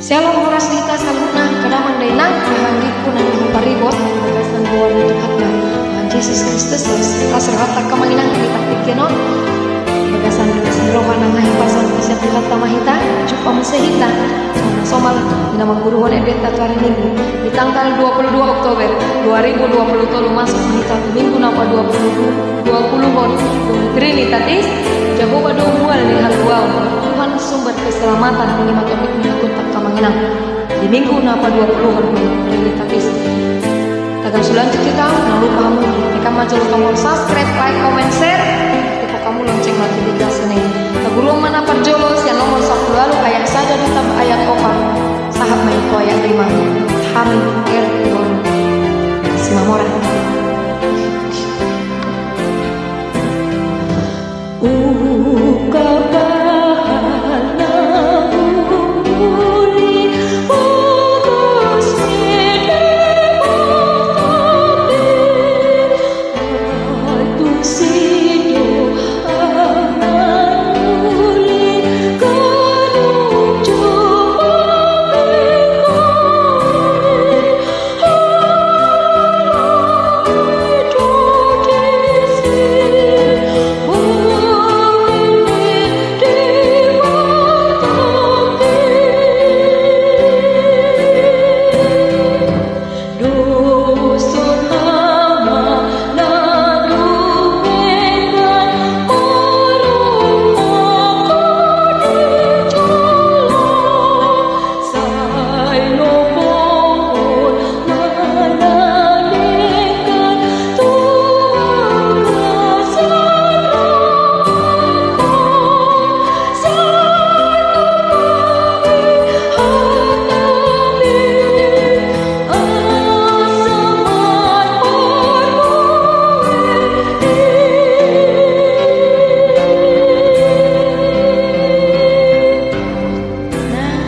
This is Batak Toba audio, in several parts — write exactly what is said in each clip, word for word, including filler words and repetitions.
Shalom, horas di hita saluhutna, angka damang dainang, raja anggiku na hinaholongan ni Tuhanta, di bagasan goar ni Tuhanta Tuhan Jesus Kristus, las rohanta angka amang inang di partingkian on. Di bagasan dosa ni roha nang na hipasahat sian Tuhanta ma hita, jumpa muse hita somal-somal di na mangguruhon endenta tu ari Minggu, di tanggal dua puluh dua Oktober dua ribu dua puluh tolu, masuk ma hita tu Minggu na padua puluh, dua puluh on, Trinitatis. Jahowa do mual ni hatuaon, Tuhan sumber keselamatan, i ma topik ni akhonta angka amang inang di Minggu na padua puluh on, Trinitatis. Tagan so lanjut hita, unang lupa hamu tekan ma jolo tombol subscribe, like, comment, share, tekan hamu lonceng notifikasina i. Taguruhon ma na parjolo sian nomor sampulu ualu ayat sada dohot ayat opat, sahat ma i tu ayat lima. Hami R T O Simamora.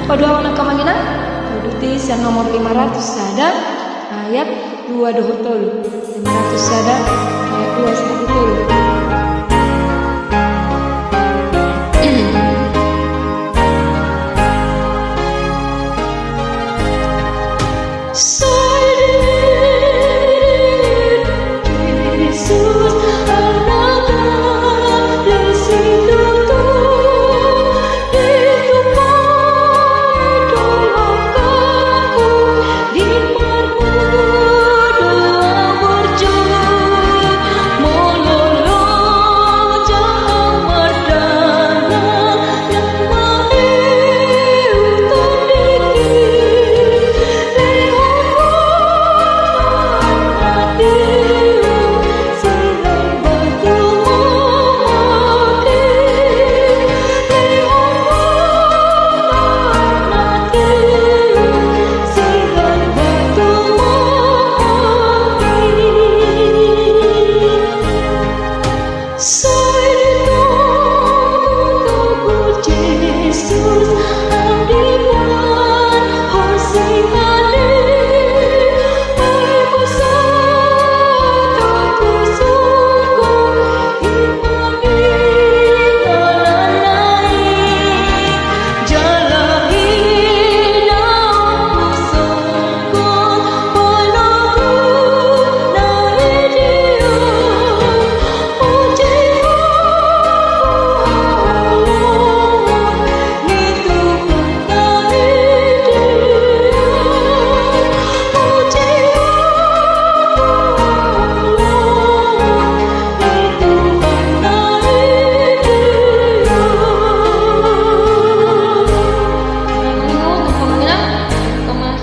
Paduahon angka amang inang, uduti sian nomor lima ratus sada, ayat dua dohot tolu. Lima ratus sada, ayat dua sampai tolu.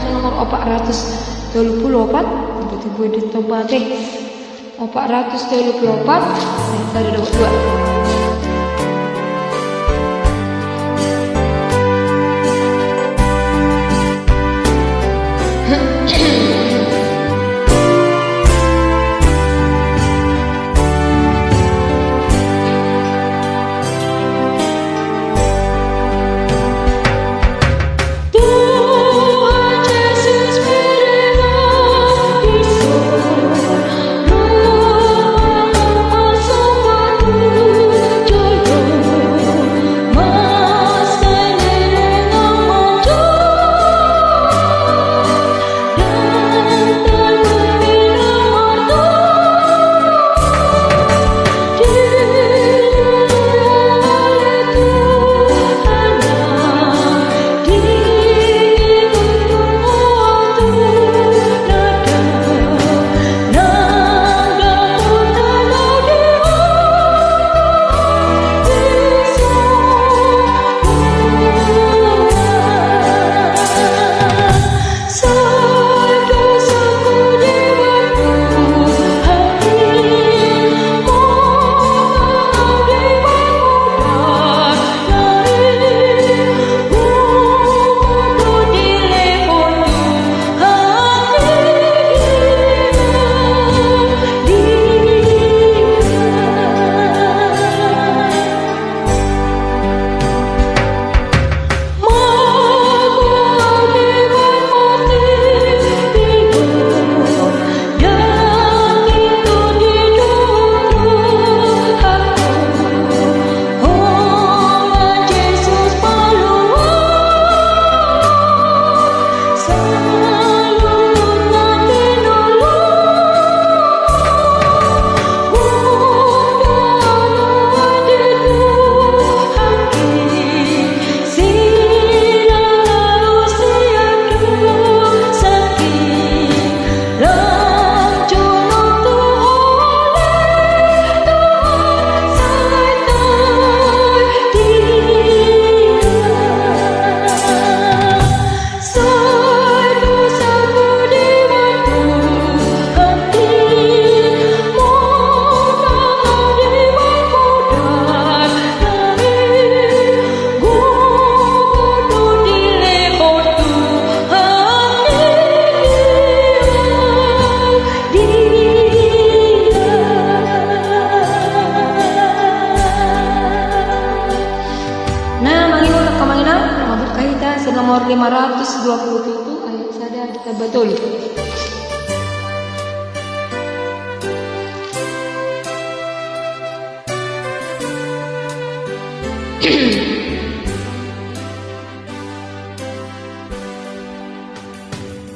Nomor opat ratus tolu pulu opat, tiba-tiba di tempat, eh. Opat ratus tolu pulu opat, eh, sada dohot dua. nomor lima ratus dua puluh tujuh, ayat sada ditamba tolu.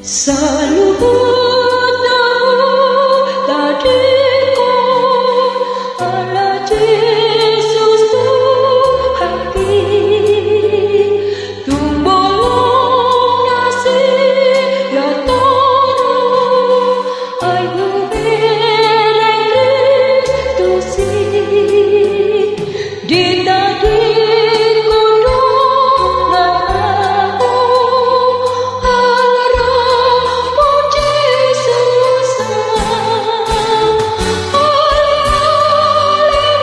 Saluhutna tadingkon ala Jesus Tuhanki, tung bolon na sian toru, ai hubereng Kristus i. Di tadingkon dongan ahu, ala rohmu Jesus, ale-ale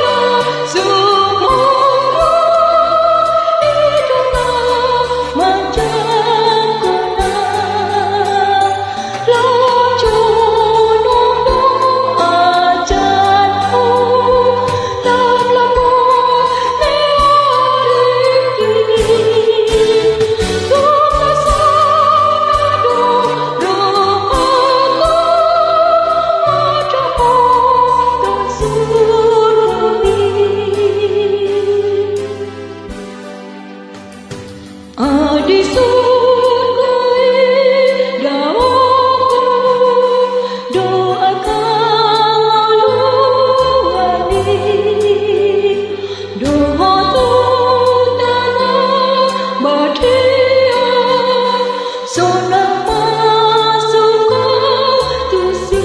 na sumurung, i do na manjangkon na. Adi surgo i, doakan ma luani, dohot tu tano badia, sonang masuk tusi.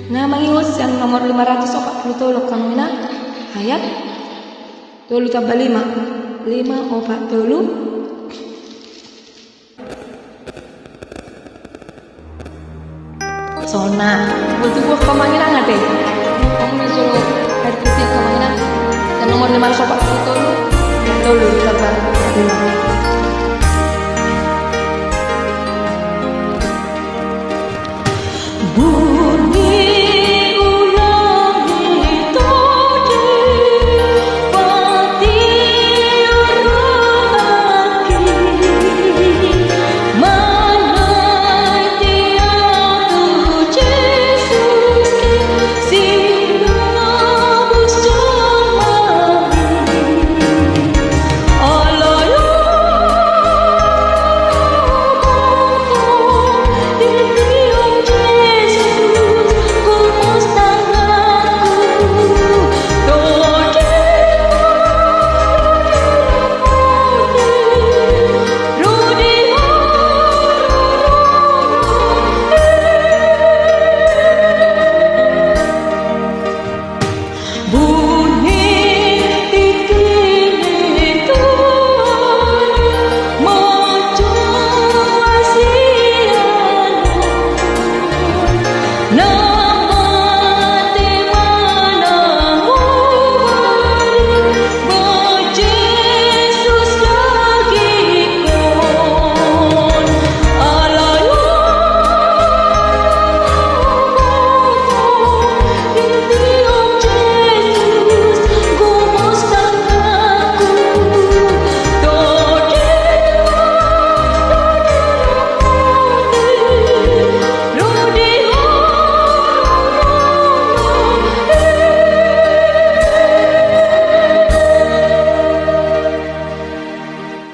Na mangihuthon sian nomor lima ratus opat pulu tolu, angka amang inang, ayat tolu tamba lima, lima opat tolu. Sonang. Botima, angka amang inang, ate. Hamu na jolo aek putih, angka amang inang. Sian nomor lima ratus opat pulu tolu, tolu tamba lima.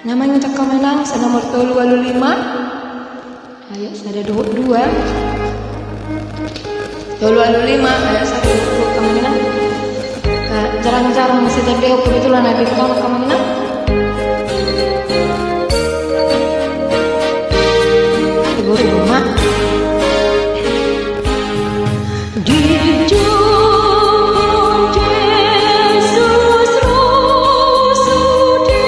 Na mangihuthon, angka amang inang, sian nomor tolu ualu lima, ayat sada dohot dua. Tolu ualu lima, ayat sada dohot dua, angka amang inang. Ka-, Jarang-jarang masih terdeo kebetulan lagi ketemu kamu ini. Ibu rumah. Di Tuhan Yesus roh sude.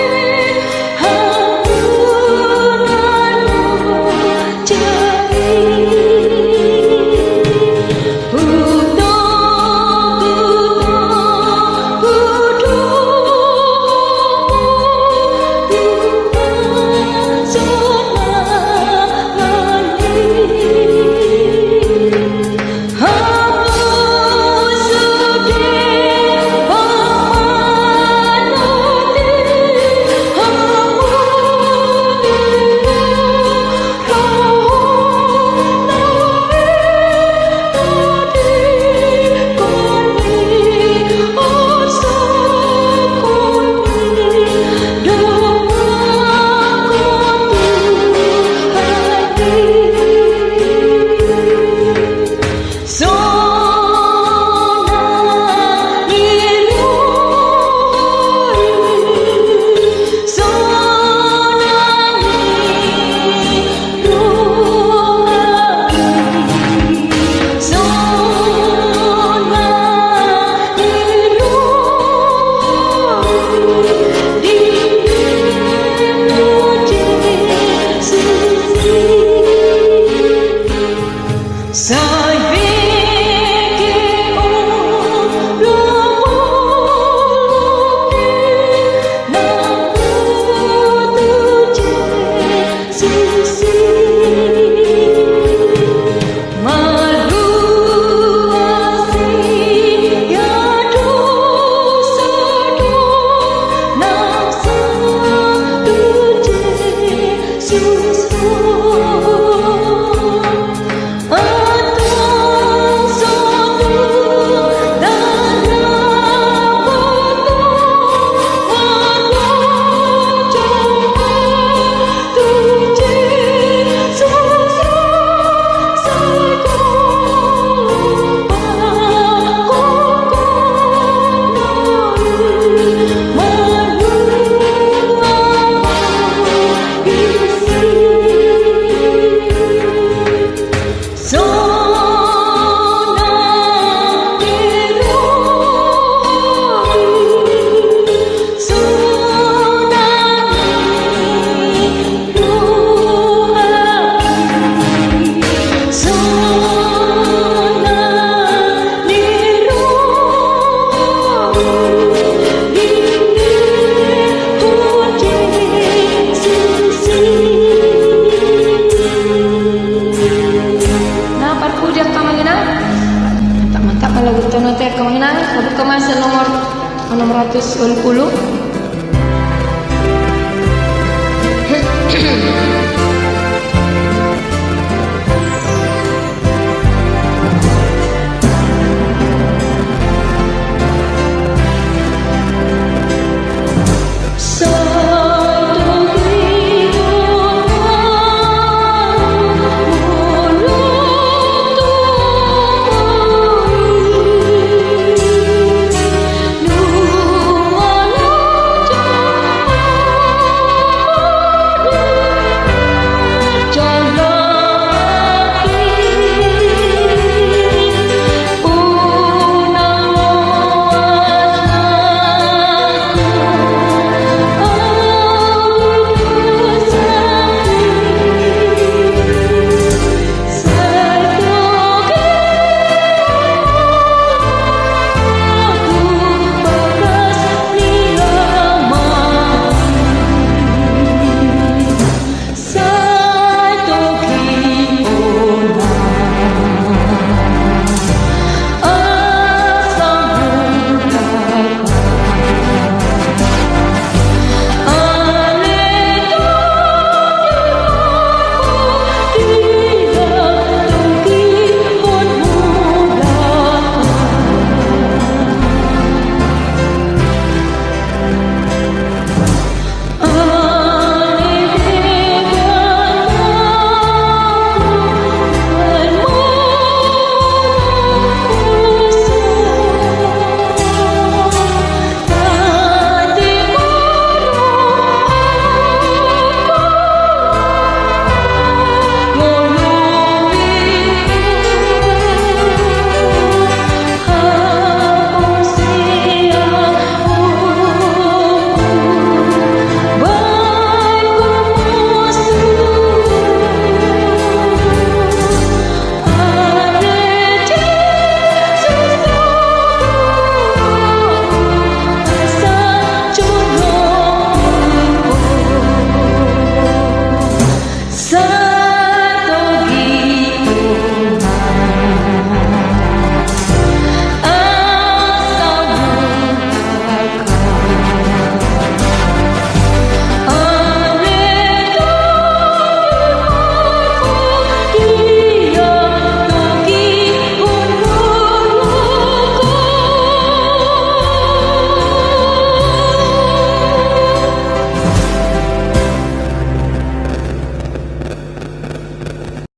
Na parpudi angka amang inang. Mantap, mantap, molo gitu nanti angka amang inang. Lalu kemasan nomor enam ratus dua puluh.